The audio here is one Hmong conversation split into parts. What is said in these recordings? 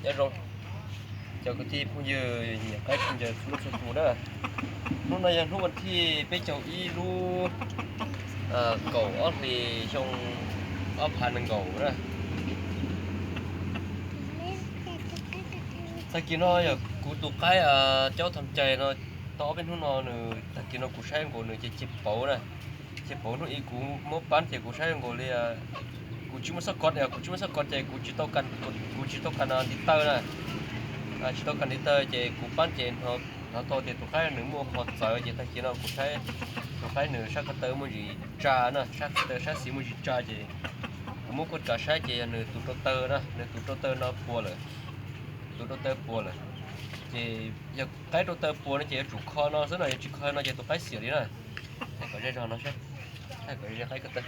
Nyob zoo cov kwv tij phooj ywg nyiam qaib sib ncaws txhua leej txhua tus na. Hnub no yog hnub vas thij peb caug ib lub kaum ob hlis xyoo ob phav nees nkaum na. Tag kis no yog kuv tus qaib caub tham cai no, tau ob peb hnub no nws tag kis no kuv saib nkaus nws ces cig pauv na. Cig pauv hnub ib kuv muab pab ces kuv saib nkaus li kuv tsis muaj xab kov, kuv tsis muaj xab kov ces kuv tsis tau kam, kuv tsis tau kam ntiv taw na. Tsis tau kam ntiv taw ces kuv pab ces hnov tau tias tus qaib nws muaj qhov txawv ces tag kis no kuv saib tus qaib nws sab ko taw muaj ntsis tsa na, sab ko taw sab xis muaj ntsis tsa ces kuv muab kuj tsa saib ces yog nws tus rau taw na, nws tus rau taw no puas lawm. Tus rau taw puas lawm. Ces yog qaib rau taw puas no ces yuav tsum kho no xwb no, yog tsis kho no ces tus qaib xiam li na. Thaij kom ze zog no, thaij kom ze qaib ko taw.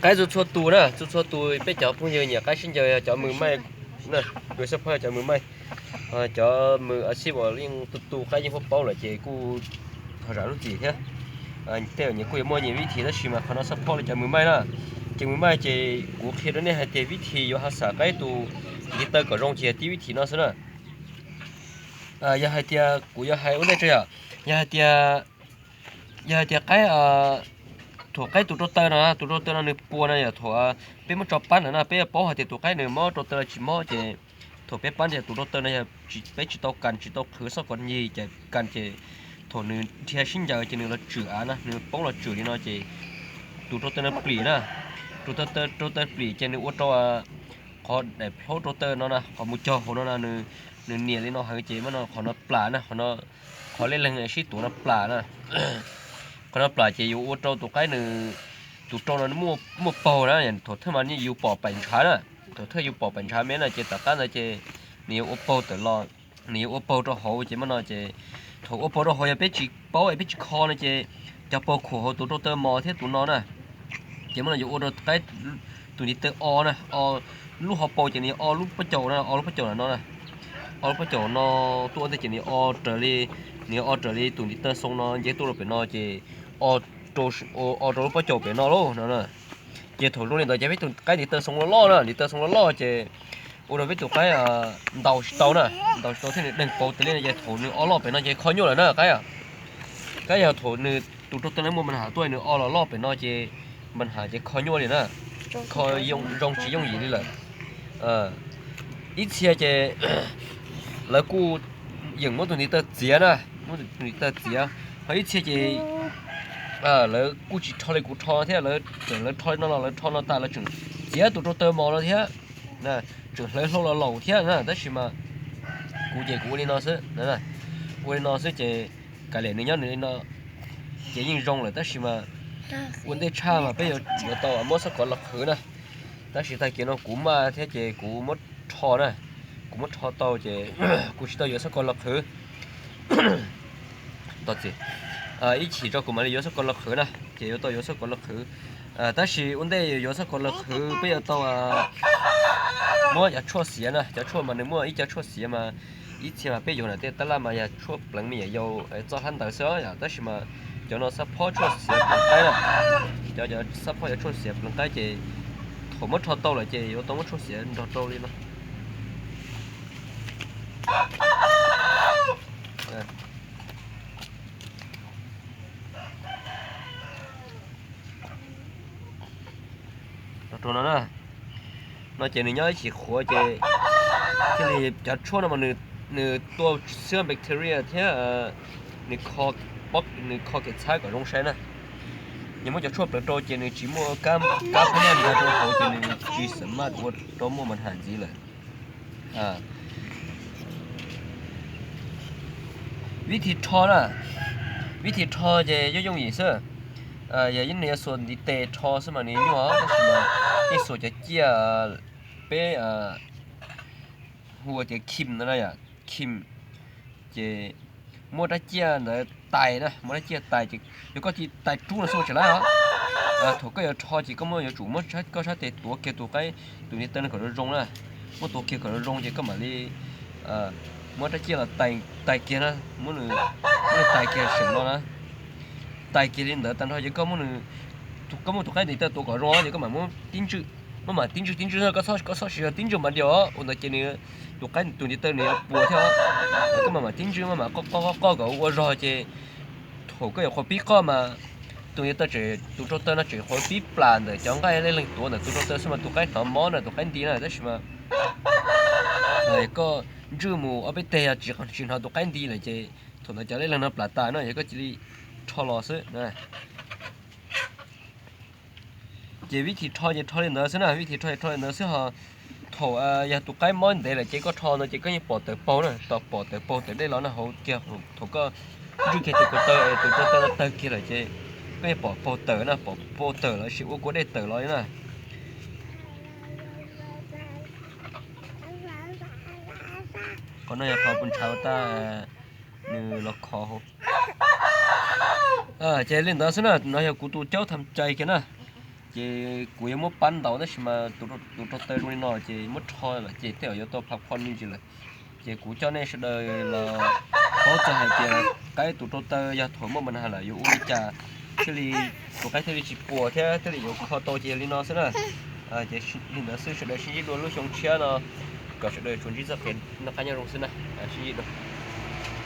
Qaib txhua txhua tus na, txhua txhua tus peb cov phooj ywg nyiam qaib sib ncaws yog cov mws maij, tus xab phob yog cov mws maij. Cov mws a sib uas yeej tu tu qaib yeej paub paub lawm ces kuj thov zam lub txim thiab. Tej zaum nyias kuj yuav muaj nyias vib thim tab sis mas qhov no xab phob li cov mws maij na. Ces mws maij ces kuv qhia rau nej hais tias vib thim yuav ha xam qaib tus ntiv taw kom zoo ces yog tib vib thim no xwb na. Yog hais tias kuv yuav hais ua ntej tso yom, yog hais tias, yog hais tias qaib, thaum qaib tus rau taw no, tus rau taw no nws puas no yog thaum peb muab tso pab ntawd no peb yuav paub hais tias tus qaib nws mob rau taw los tsis mob ces thaum peb pab ces tus rau taw no yog peb tsis tau kas tsis tau qhwv xab kov ncig ces kas ces thaum nws dhia sib ncaws ces nws los tswm av na, nws poob los tswm li no ces tus rau taw no plim na. Tus rau taw plim ces nws ua rau qhov daim plhaub rau taw no na, qhov mus cog hauv no na, nws nias li no heev ces mas no qhov no plam na, qhov lej leeg sib tuav no plam na. Qhov no plam ces yuav ua rau tus qaib nws, tus rau no muaj paug na, thaum thawj mas yus pom paim ntshav na, thaum thawj yus pom paim ntshav me na ces tom qab ntawd ces nws yuav ua paug tawm los, nws yuav ua paug rau hauv ces mas no ces thaum ua paug rau hauv yog peb tsis paub es peb tsis kho no ces cov paug khuam hauv tus rau taw mos thiab tus no na ces mas no yuav ua rau qaib tus ntiv taw o na, o lub hauv paus ces nws o lub pob caus na, o lub pob caus no na, o lub pob caus no tuaj ntej ces nws o raws li, nws o raws li tus ntiv taw xoo no nce tuaj rau pem no ces o rau lub pob caus pem no lauj no. Ces thaum zoo li ntawd ces peb tus qaib ntiv taw xoo loj loj na, ntiv taw xoo loj loj ces ua rau peb tus qaib ntaus tsis tau na, ntaus tsis tau thiab nws deeg paus tas li no ces thaum nws o loj pem no ces kho nyuaj lawm na qaib. Qaib yog thaum nws tus rau taw no muaj mas has tuaj nws o los loj pem no ces mas has ces kho nyuaj li na, kho zoo tsis yooj yim li lawm. Ib txhia ces lawv kuj yeem muab tus ntiv taw txiav na, muab tus ntiv taw txiav, ho ib txhia ces lawv kuj tsis rho li kuv rho thiab, lawv tseem lawv rho li no los lawv rho no tas lawv tseem txiav tus rau taw mos no thiab, tseem hlawv hlau los laus thiab na, tab sis mas kuv ces kuv ua li no xwb, ua li no xwb ces kav liam nws nyob nws li no ces yeej zoo lawm tab sis mas ua ntej tshaj mas peb yuav tau muab xab kov los qhwv na. Tab sis tag kis no kuv maj thiab ces kuv muab rho na, kuv muab rho tau ces kuv tsis tau yuav xab kov los qhwv. Ib chim tso kuv mam li yuav xab kov los qhwv na, ces yuav tau yuav xab kov los qhwv. Tab sis ua ntej yuav xab kov los qhwv peb yuav tau muab cov tshuaj xiav na, cov tshuaj mas nws muaj ib co tshuaj xiav mas ib txhia mas peb yuav ntawm tej tab laj mas yog tshuaj pleev me nyuam yaus txoj hlab ntawd xwb os, tab sis mas cov no xab phob tshuaj xiav pleev qaib na, cov xab phob cov tshuaj xiav pleev qaib ces thaum muab rho tau lawm ces yuav tau muab tshuaj xiav nrog rau li no. Rau no na, no ces nws nyob ib chim qhuav ces thiaj li cov tshuaj no mas nws tua xwb bacteria thiab nws kho, nws kho kev txhab kom zoo saib na. Yog muab cov tshuaj pleev rau ces nws tsis muaj kab phab nyaj nrog rau hauv ces nws tsis xam maj ua rau muaj mas has ntxiv lawm. Vib thim rho na, vib thim rho ces yooj yooj yim xwb. Yog nws yuav xuas ntiv tes rho xwb mas nws nyuaj, tab sis mas yeej xuas cov ciaj peb hu ua tias khim no na yom, khim. Ces muab rab ciaj ntawd tais na, muab rab ciaj tais ces yog koj tais rub no xwb ua tsis laib os. Thaum koj yuav rho ces koj muab yuav tsum muab koj sab tes tuav kiag tus qaib tus ntiv taw no kom zoo zoo na, muab tuav kiag kom zoo zoo ces koj mam li muab rab ciaj los tais kiag na, muab nws tais kiag seem no na, tais kiag li ntawd tag nrho ces koj muab nws koj muab tus qaib ntiv taw tuav kom zoo ces koj mam muab tib ntswj, muab mam tib ntswj tib ntswj, koj txhob siv zog tib ntswj mas diam ua ntawd ces nws tus qaib tus ntiv taw nws yuav puas thiab. Koj mam mam tib ntswj, maj mam qoj qoj qoj kom ua zog ces thaum koj yuav qhuav pib qoj mas tus ntiv taw tseem, tus rau taw no tseem qhuav pib plam ntawm cov nqaij lej leeg tuav ntawm tus rau taw xwb mas tus qaib hnov mob na, tus qaib nti na, tab sis mas koj ntswj mus ob peb teg yog tsis hnov tus qaib nti lawm ces thaum ntawd cov lej leeg no plam tas no ces koj cia li rho los xwb. Ces vib thim rho ces rho li ntawd xwb na, vib thim rho ces rho li ntawd xwb ho. Thaum yog tus qaib mob ntev lawm ces koj rho no ces koj yeej pom tawm paug na, tos pom tawm paug tawm dej los na, hauv kiag thaum koj ntswj kiag tus rau taw es tus rau taw no tawg kiag lawm ces koj yeej pom paug tawm na, pom paug tawm los sis ua kua dej tawm los li na. Qhov no yog qhov kuv ntshav ua tag nws los khov hauv. Ces li ntawd xwb na, no yog kuv tus caub tham cai kiag na. Ces kuv yuav muab pab ntaus tab sis mas tus rau taw zoo li no ces muab rho lawm ces tej zaum yuav tau phav phom me ntsis lawm. Ces kuv coj nej sawv daws los paub txog hais tias qaib tus rau taw yog thaum muaj mas na lawm yuav ua li cas thiaj li tus qaib thiaj li tsis puas thiab thiaj li yuav kho tau ces yog li no xwb na. Ces li ntawd xwb, sawv daws sib ntsib dua lub xyoo tshiab no, kom sawv daws tsuas ntsib txoj kev noj qab nyob zoo xwb na. Sib ntsib dua.